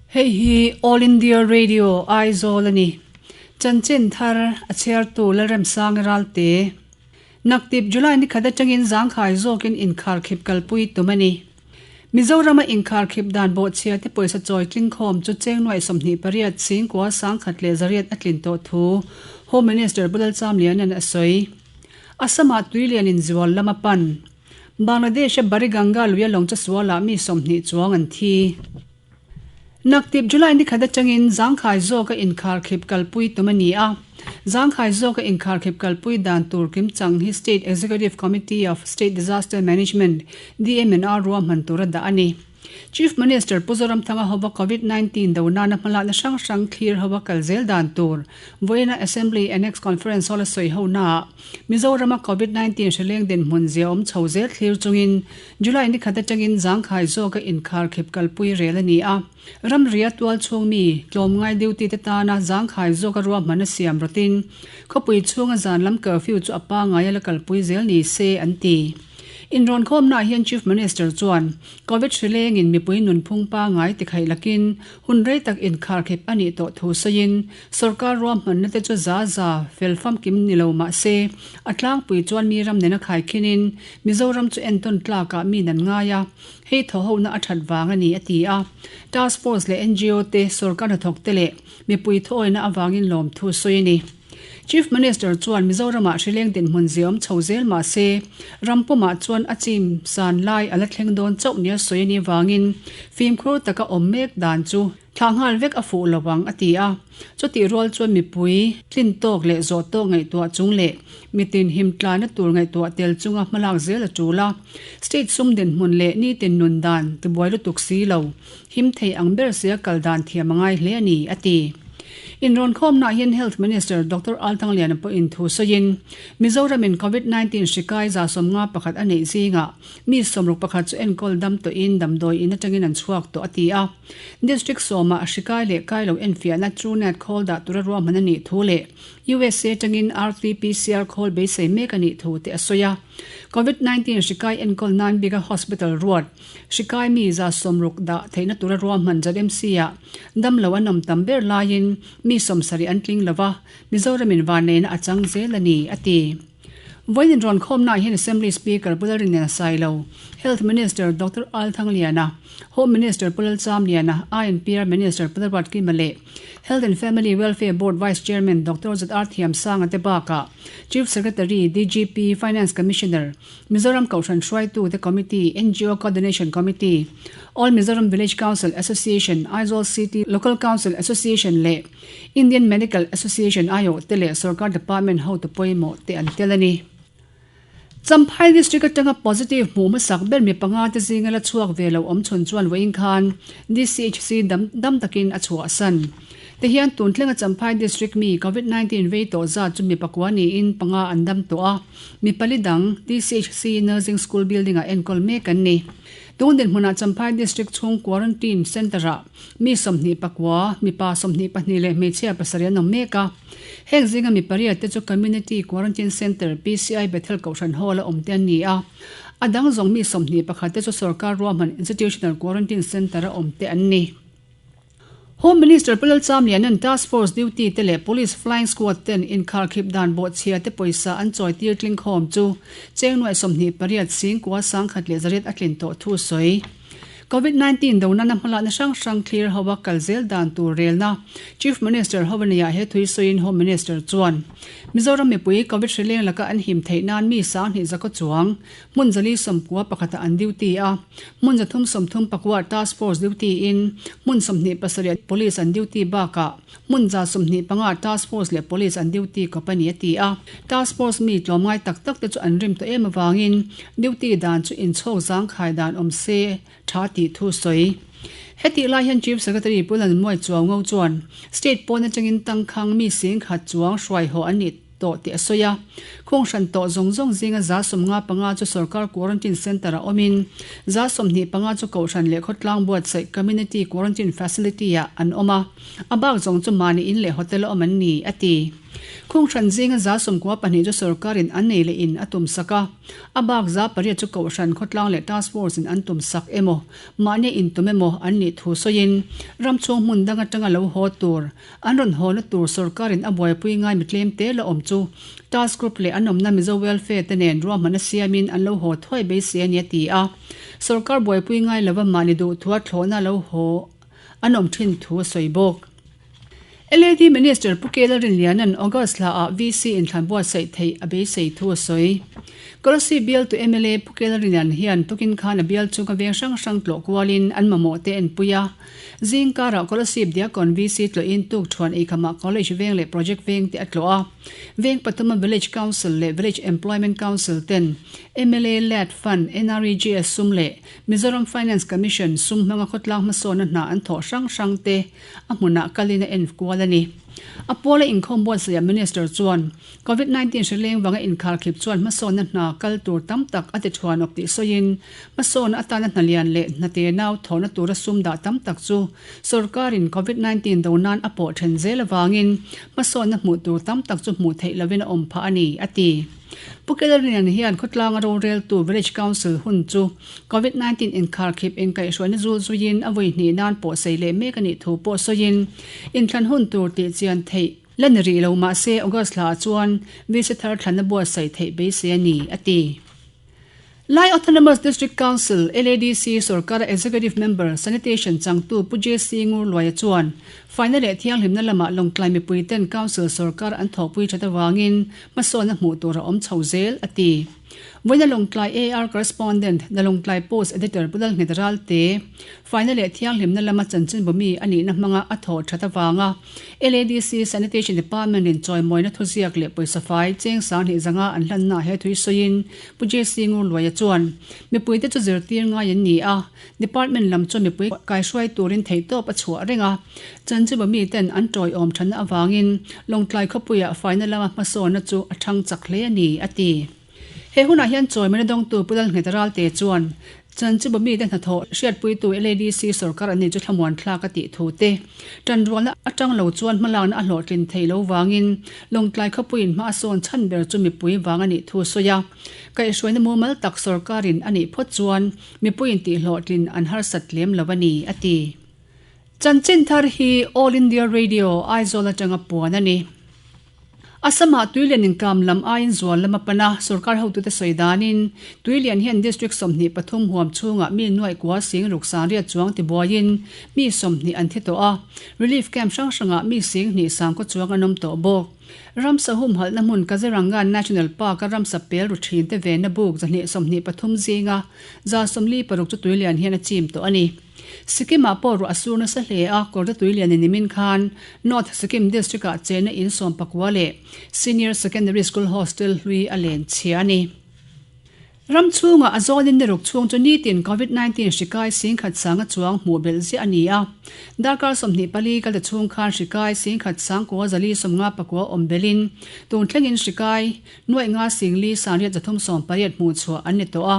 Hei hi All India Radio Aizawl a ni. Chanchin thar a chhiartu Lalremsanga Ralte. Naktip July ni khat atangin zangkhai zawkin inkharkhip kalpui tum a ni. Mizorama inkharkhip dan bawhchhia te pawisa chawi tlingkhawm chu cheng nuaih 28 singkua sangkhat leh zariat a tlin tawh thu Home Minister Pu Lalchamliana'n a sawi. Assam-ah tuilian in zual lam a pan. Bangladesh-a Bariganga luia lawng chasualah mi 20 chuang an thi. Naktip July ni khat atangin zangkhai zawka inkharkhip kalpui tum a ni a. Zangkhai zawka inkharkhip kalpui dan tur kimchang hi State Executive Committee of State Disaster Management, DMNR, ruahman tura dah a ni. Chief Minister Pu Zoramthanga hova Covid 19 do nana hmalakna hrang hrang thlir hova kal zel dan tur vawiina Assembly Annex Conference Hall a sawi ho naah Mizorama Covid 19 hreleng dinhmun zia awm chho zel thlir chungin July ni khat atangin zangkhai zawka inkharkhip kalpui rel a ni a. Ramria tual chhung mi tlawmngai duty te tana zangkhai zawka ruahman a siam rawtin khawpui chhunga zan lam curfew chu a pangngai a la kalpui zel ni se an ti. Inrawnkhawmnaah hian Chief Minister chuan Covid hrilengin mipui nunphung pangngai tikhaih lakin hun rei tak inkharkhip a nih tawh thu sawiin sorkar ruahmanna te chu za za fel famkim ni lo mah se a tlangpui chuan mi ram nena khaikhinin Mizoram chu entawn tlakah mi nan ngai a, hei thawhona a that vang a ni a ti a. Task Force leh ngo te, sorkar hnathawk te leh mipui thuawina avangin lawmthu sawi a ni. Chief Minister chuan Mizoramah hrileng dinhmun ziaawm chho zel mah se, ram pumah chuan a chim san lai a la thleng dawn chauh nia sawi a nih vangin fimkhur taka awm mek dan chu thlah nghal vek a fuh lo ang a ti a. Chutih rual chuan mipui tlin tawk leh zawh tawk ngaihtuah chung leh mitin him tlaina tur ngaihtuah tel chunga hmalak zel a tul a. State sum dinhmun leh nitin nun dan tibuai lutuk si lo him thei ang ber sia kal dan thiam a ngai hle a ni, a ti. Inrawnkhawmnaah hian Health Minister Doctor Althangliana pawhin thu sawiin, Mizoramin Covid 19 hri kai 51 a neih zingah mi 61 chu enkawl dam tawhin damdawi in atangin an chhuak tawh a ti a. District sawmah hri kai leh kai lo enfiahna TrueNat khawl dah tura ruahman a nih thu leh USA atangin RT-PCR khawl beisei mek a nih thu te a sawi a. Covid 19 hri kai enkawl nan bika hospital ruat Hrikai mi 60 dah theihna tura ruahman ZMC-ah damlo an awm tam ber laiin mi 70 an tling lo va, Mizoramin vanneihna a chang zel a ni, a ti. Vawiin inrawnkhawmnaah hian Assembly Speaker Pu Lalrinliana Sailo, Health Minister Doctor Al Thangliana, Home Minister Pu Lalchamliana, INPR Minister Pu Lalruatkima leh Health and Family Welfare Board Vice Chairman Doctor ZR Thiamsanga te bakah Chief Secretary, DGP, Finance Commissioner, Mizoram Kohhran Hruaitute Committee, ngo Coordination Committee, All Mizoram Village Council Association, Aizawl City Local Council Association leh Indian Medical Association aiawh te leh Sorkar Department hotu pawimawh te an tel a ni. Champhai District atanga positive hmuh hmasak ber mi panga te zinga la chhuak ve lo awm chhun chuan vawiin khan DCHC dam dam takin a chhuahsan. Ti hian tun thlenga Champhai District mi Covid 19 vei tawh zat chu mi pakua niin panga an dam tawh a. Mi pali dang TCHC Nursing School Building-ah enkawl mek an ni. Tun dinhmunah Champhai District chhung Quarantine Centre-ah mi 29, mipa 22 leh hmeichhia pasarih an awm mek a. Heng zinga mi pariat te chu Community Quarantine Centre, PCI Bethel Kohhran Hall-a awm te an ni a. A dang zawng mi 21 te chu sorkar ruahman Institutional Quarantine Centre-a awm te an ni. Home Minister Pu Lalchamliana'n Task Force duty te leh Police Flying Squad ten inkharkhip dan bawhchhia te pawisa an chawitir tlingkhawm chu cheng nuaih 28 singkua sangkhat leh zariat a tlin tawh thu sawi. Covid 19 do nana hmalakna hrang hrang thlir ho a kal zel dan tur relna Chief Minister Hoveniah he thui sawiin Home Minister chuan Mizoram mipui Covid hrileng laka an him theih nan mi 2000 zakaw chuang Hmun 490 pakhatah an duty a, hmun 334 task force duty in, hmun 27 police an duty bakah hmun 125 task force leh police an duty kawp a ni a ti a. Task force mi tlawmngai tak tak te chu an rim tawh em avangin duty dan chu inchhawk zangkhai dan awm se tha tih thu sawi. Hetih lai hian Chief Secretary Pu Lanmuai Chuaungo chuan state pawn atangin tangkhang mi 10,000 chuang hruai haw an nih tawh tih a sawi a. Khung hran tawh zawng zawng zinga 55 chu sorkar quarantine centre-ah awmin, 25 chu Kohhran leh khawtlang buatsaih Community Quarantine Facility-ah an awm a, a bak zawng chu mahni in leh hotel-a awm an ni, a ti. Khung hran zinga 12% chu sorkarin an nei leh in a tum sak a, a bak 8% chu Kohhran khawtlang leh Task Force in an tum sak emaw, mahni intum emaw an nih thu sawiin ram chhung hmun dang atanga lo haw tur an rawn hawna tur sorkarin a buaipui ngai mi tlem te la awm chu Task Group leh an awmna Mizo Welfare te nen ruahmanna siamin an lo haw thuai beisei a ni a ti a. Sorkar buaipui ngai lova mahni duhthua thlawhna lo haw an awm thin thu a sawi bawk. LAD Minister Pu Kela Rinliana'n August hlaah VC inthlan buatsaih theih a beisei thu a sawi. Kolasib bialtu mla Pu Kela Rinlian hian tukin khan a bial chunga veng hrang hrang tlawh kualin an mamawh te enpui a. Zing karah Kolasib Diakon VC tlawhin tukṭhuan eikhamah College veng leh Project veng te a tlawh a. Veng pathuma Village Council leh Village Employment Council ten mla Lad Fund, NREGS sum leh Mizoram Finance Commission sum hmanga khawtlang hmasawnna hna an thawh hrang hrang te a hmunah kalin a en kual a ni. A pawla inkhawm buatsaihah Minister chuan Covid 19 hri leng vanga inkharkhip chuan hmasawnna hna kal tur tam tak a ti thuan awk tih sawiin hmasawnna atana hna lian leh hna te nau thawhna tura sum dah tam tak chu sorkarin Covid 19 do nan a pawh then zel avangin hmasawnna hmuh tur tam tak chu hmuh theih lovin a awm phah a ni, a ti. Pu Kellerlian hian khawtlanga roreltu Village Council hun chu Covid 19 inkharkhip inkaihhruaina zul zuiin a vawi hnih nan pawh sei leh mek a nih thu pawh sawiin inthlan hun tur tih chian theih la ni rih lo mahse August hlaah chuan VC thar thlanna buatsaih theih beisei a ni, a ti. Lai Autonomous District Council, LADC, sorkara Executive Member, Sanitation changtu Pu JC Ngurluaia chuan faina leh thianghlimna lamah Lawngtlai mipuiten Council sorkar an thawhpui that avangin hmasawnna hmuh tur a awm chho zel, a ti. Vawiina Lawngtlai AR Correspondent, The Lawngtlai Post Editor Pu Lalnghet Ralte, faina leh thianghlimna lama chanchinbawmi a nihna hmanga a thawh that avanga LADC Sanitation Department in chawimawina thuziak leh pawisa fai cheng 2000 zanga an hlannaah he thui sawiin Pu JC Ngurluaia chuan mipuite chu zirtir ngai an ni a, Department lam chuan mipui kaihruai turin theihtawp a chhuah reng a, Chanchiba miten an tawiawm thanna avangin Lawngtlai khawpuiah faina lama hmasawnna chu a thang chak hle a ni, a ti. He hunah hian chawimawina dawngtu Pu Lalnghet Ralte chuan Chanchiba mite hnathawh hriatpuitu LADC sorkar an ni chu thlamuan thlak a tih thu te, tanrualna atang lo chuan hmalakna a hlawhtlin thei lo vangin Lawngtlai khawpuiin hma a sawn chhan ber chu mipui vang a nih thu a sawi a. Kaihhruaina mumal tak sorkarin a nih phawt chuan mipuiin tihhlawhtlin an harsat lem lo a ni, a ti. Chanchin thar hi All India Radio, Aizawl atanga puan a ni. Assam-ah tuilian inkam lam aiin zual lam a pan a, sorkar hotute sawi danin tuilian hian district 23 huam chhungah mi nuaih kua sing ruk 80 chuang tibuaiin mi 20 an thi tawh a, relief camp hrang hrangah mi 2,000 sangkaw chuang an awm tawh bawk. Ramsa humhalhna hmun Kaziranga National Park-a ramsa pel ru thinte venna buk 123 zinga 46 chu tuilian hian a chim tawh a ni. Sikkim-ah pawh ruah a sur nasa hle a, Kawrte Tuilian in nimin khan North Sikkim District-ah chenna in 14 leh Senior Secondary School Hostel hlui a len chhia a ni. Ram chhungah a zawnin ni ruk chhung chu nitin Covid 19 hri kai 10,000 sanga chuang hmuh belh ziah a ni a. Darkar 24 kal ta chhung khan hri kai 10,000 sangkua 459 awm belhin tun thlengin hri kai Nuaih nga singli sanriat 380 hmuh chhuah an ni tawh a,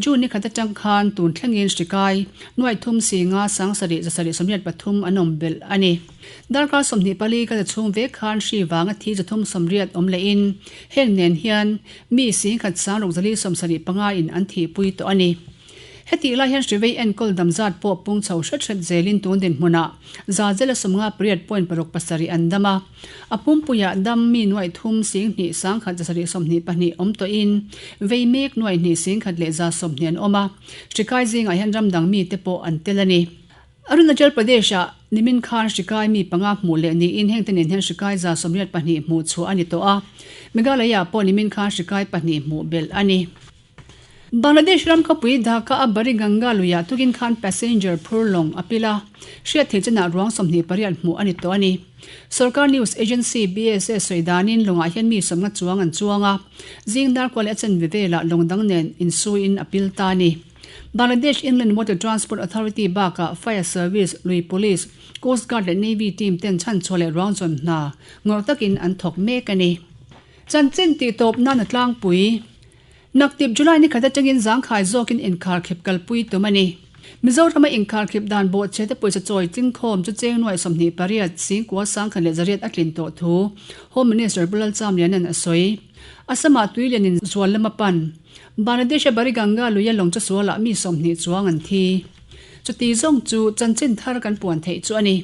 June ni khat atang khan tun thlengin hri kai nuaih thum si nga sang sarih 783 an awm belh a ni. Darkar 24 kal chhung vek khan hri vanga thi 380 awm lehin heng nen hian mi 10,000 sang ruk 475 in an thihpui tawh a ni. Hetih lai hian hrivei enkawl dam zat pawh pung chho hret hret zelin tun dinhmunah 58 point paruk pasarih an dam a. A pumpuiah dam mi nuaih thum 2 1 722 awm tawhin vei mek nuaih hnih 1 leh 120 an awm a. Hrikai zingah hian ram dang mite pawh an tel a ni. Arunachal Pradesh-ah nimin khan hrikai mi panga hmuh leh niin hengte nen hian hrikai 182 hmuh chhuah a ni tawh a. Meghalaya pawh nimin khan hrikai pahnih hmuh belh a ni. Bangladesh ram khawpui Dhaka a Buriganga luiah tukin khan passenger phur lawng a pil a, hriat theih chenah ruang 28 hmuh a ni tawh a ni. Sorkar news agency BSS sawi danin lawngah hian mi sawmnga chuang an chuang a, zing dar kual leh a chanve velah lawng dang nen insuiin a pil ta a ni. Bangladesh Inland Water Transport Authority bakah Fire Service, lui Police, Coast Guard leh Navy team ten chhanchhuah leh ruang zawn hna ngawrh takin an thawk mek a ni. Chanchin tihtawp nan a tlangpui. Naktip July ni khat atangin zangkhai zawkin inkharkhip kalpui tum a ni. Mizorama inkharkhip dan bawhchhe te pawisa chawi tlingkhawm chu cheng nuai 28 singkua 1100 a tlin tawh thu Home Minister Pu Lalchamliana'n a sawi. Assam-ah tui lianin zual lam a pan. Bangladesh-a Bariganga luia lawng chasualah mi 20 chuang an thi. Chuti zawng chu chanchin thar kan puan theih chu a ni.